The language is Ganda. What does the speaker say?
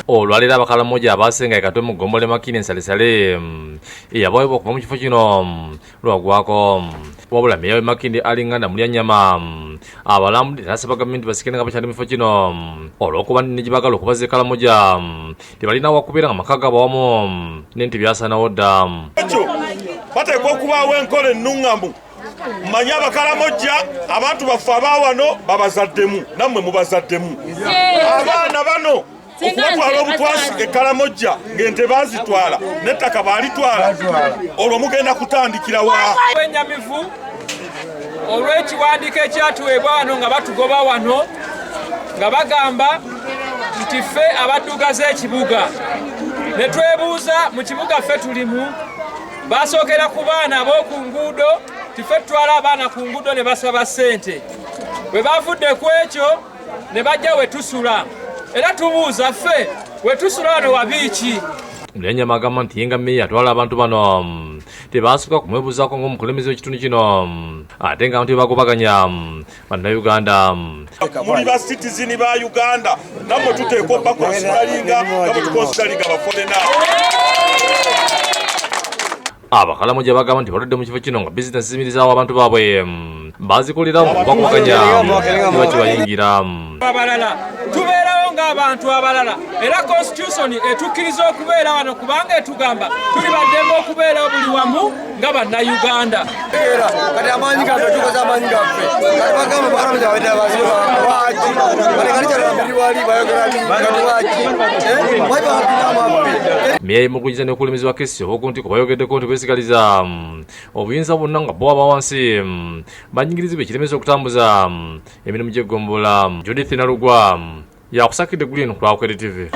Olwaleero Abakalamoja abasenga e Katwe mu ggombolola e Makindye nsalesale eyabaweebwa okuva mu kifo kino lwagwako. Wabula meeya w'e Makindye Ali Nganda Mulyanyama abalambudde n'asaba gavumenti basigale nga bakyali mu kifo kino olw'okuba ne gye baagala okubazza e Kalamoja tebalina wakubeera nga maka gaabwe awamu n'ente byasanawo dda. Ekyo bateekwa okubaawo enkola ennuŋŋamu. Mmanyi Abakalamojja abantu baffe abaawano babazaddemu, nammwe mubazaddemu. Abaana bano okubatwala obutwasi e Kalamojja ng'ente baazitwala n'ettaka baalitwala, olwo mugenda kutandikira wa? Benyamivu olw'ekiwandiiko ekyatuweebwa wano nga batugoba wano nga bagamba nti ffe abaddugaza ekibuga, ne twebuuza mu kibuga ffe tulimu. Basookera ku baana ab'oku nguudo, tife tutwala abaana ku nguudo ne basaba ssente. Bwe bavudde ku ekyo ne bajja we tusula, era tubuuza ffe we tusula wano wabiiki. Mulyanyama agamba nti ye nga meeya atwala abantu bano tebaasooka kumwebuuzaako ng'omukulembeze w'ekitundu kino, ate nga abantu bebagobaganya Bannayuganda. Muli ba citizen ba Uganda, nammwe tuteekwa obakonsidalinga nga bwe tukonsidalinga bafolena. Abakalamoja bagamba nti baludde mu kifo kino nga bizinesi ziyimirizaawo abantu baabwe bazikolera mu kubakubaganya tebakibayingira. Abalala tubeerawo ng'abantu abalala, era constitution etukkiriza okubeera wano kubanga etugamba tuli baddembe okubeerawo buli wamu nga Bannayuganda. Kati amaanyi gaffe tukoze amaanyi gaffe, kati bagamba Bakalamoja babedde abazibu waki? Kati kali kyalambiri wali bayogera kati waki waki bakatugamba. Meeya yemugunyiza n'obukulembeze bwa Kristo obw'oku bayogeddeko nti beesigaliza obuyinza bwonna nga bo aba wansi banyingirizibwa ekiremesa okutambuza emirimu gy'eggombolola. Judith Nalugwa yakusakidde Green ku Lwakwere TV.